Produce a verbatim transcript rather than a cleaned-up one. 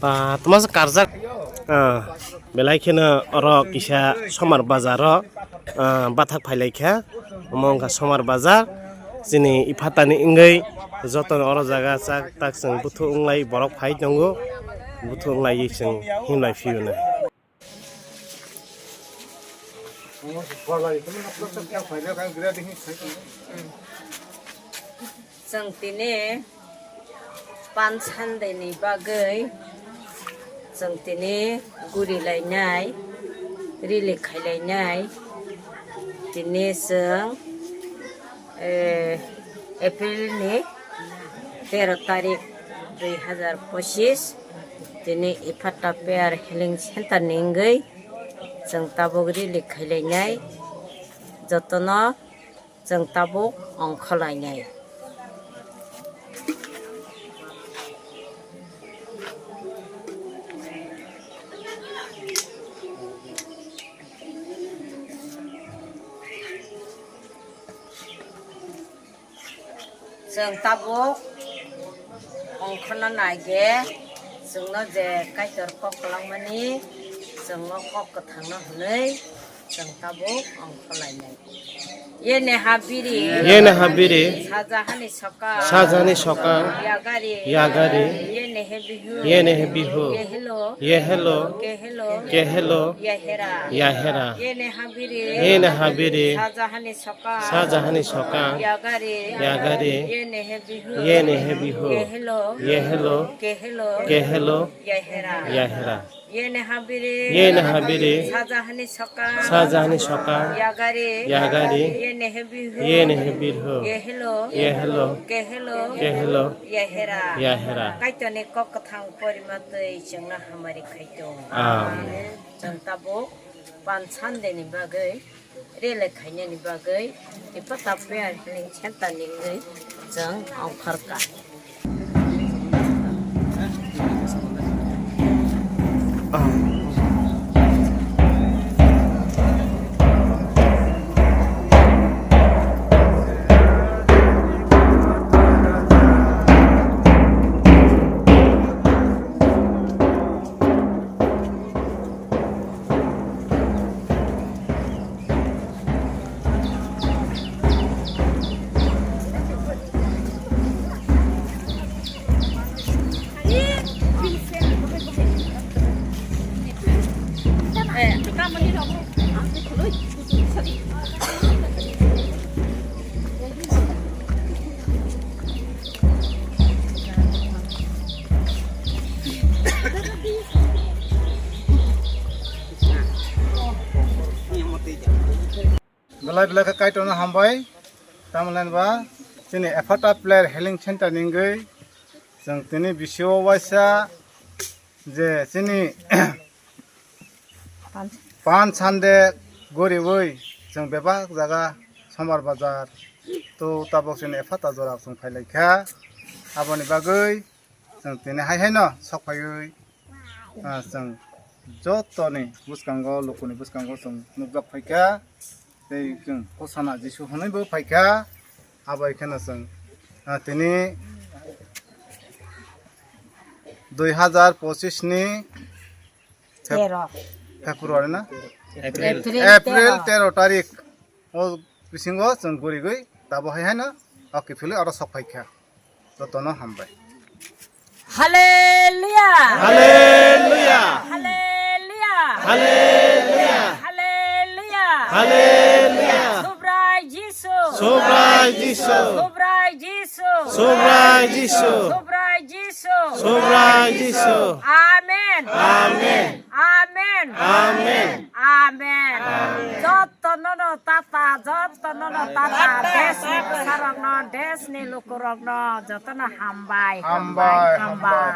Ah, tamo se karjak. Ah, belai kheno oro kisa Somar bazar o, ah, bathak phailaikha. Omo wngkha Somar bazar. Chini iphatani wngwi jotono oro jaga chak tak chwng buthu wnglai borok phai tongo. Buthu wnglai chwng himlai phiyuna. Chwng tini Pan Sunday ni bagwi chwng tini guri lainai, rili khai lainai. Tini chwng, eh, April ni tero tarik dui hazar pochis, tini Ephata Prayer Healing Center ni wngwi chwng tabuk rili khai lainai. Jotono chwng tabuk ongkhor lainai. Chwng tabuk ongkhorna nai khe chwngno je Kaitor kok kwlangmani chwngno kok kwthangno hwnwi chwng tabuk ongkhor lainai. Ye ne ha biri. Ye ne ha biri. Sajahani sokang. Sajahani sokang. Yagari. Yagari. Ye ne he bihu. Ye ne he bihu. Ye hello. Ye hello. Ke hello. Ke hello. Ye hera. Ya hera. Ye ne ha biri. Ye ne ha biri. Sajahani sokang. Sajahani sokang. Yagari. Yagari. Ye ne he bihu. Ye ne he bihu. Ye hello. Ye hello. Ke hello. Ke hello. Ye hera. Ya hera. Ye ne ha biri. Ye ne ha biri. Sajahani sokang. Sajahani sokang. Yagari. Yagari. Ye ne he bihu. Ye ne he bihu. Ye hello. Ye hello. Ke hello. Ke hello. Ye hera. Ya hera. Kaitorni kok kwthang porimatwi chwngno hamari khaito. Amen. Chwng tabuk Pan Sunday ni bagwi rele khainani bagwi Ephata Prayer Healing Center ni wngwi chwng ongkhorkha. Belai belai khe Kaitorno hambai, tamoni ba chini Ephata Prayer Healing Center ni wngwi chwng tini bisio waisa je chini Pan Sunday goriwi chwng bebak jaga Somar Bazar to tabok chini Ephata jora chwng phailaikha. Aboni bagwi chwng tini hai haino sok phaiwi, ah, chwng jotoni bwskango, lukuni bwskango chwng nukjak phaikha. Tei chwng Hosana Jisu hwnwibo phaikha. Abo hai kheno chwng, ah, tini dui hazar pochis ni Feb-, Tero. February na? April. April April tero. Tero tarik. O bisingo chwng gurigwi tabo hai haino o kiphilwi oro sok phaikha. Jotono hambai. Hallelujah! Hallelujah! Hallelujah! Hallelujah! Hallelujah! Hallelujah! Subrai Jisu! Subrai Jisu! Subrai Jisu! Subrai Jisu! Subrai Jisu! Subrai Jisu! Amen! Amen! Amen! Amen! Amen! Amen! Jotono no tata, jotono no tata, desni bwsarokno, desni lukurokno, jotono hambai, hambai, hambai, hambai. Hambai.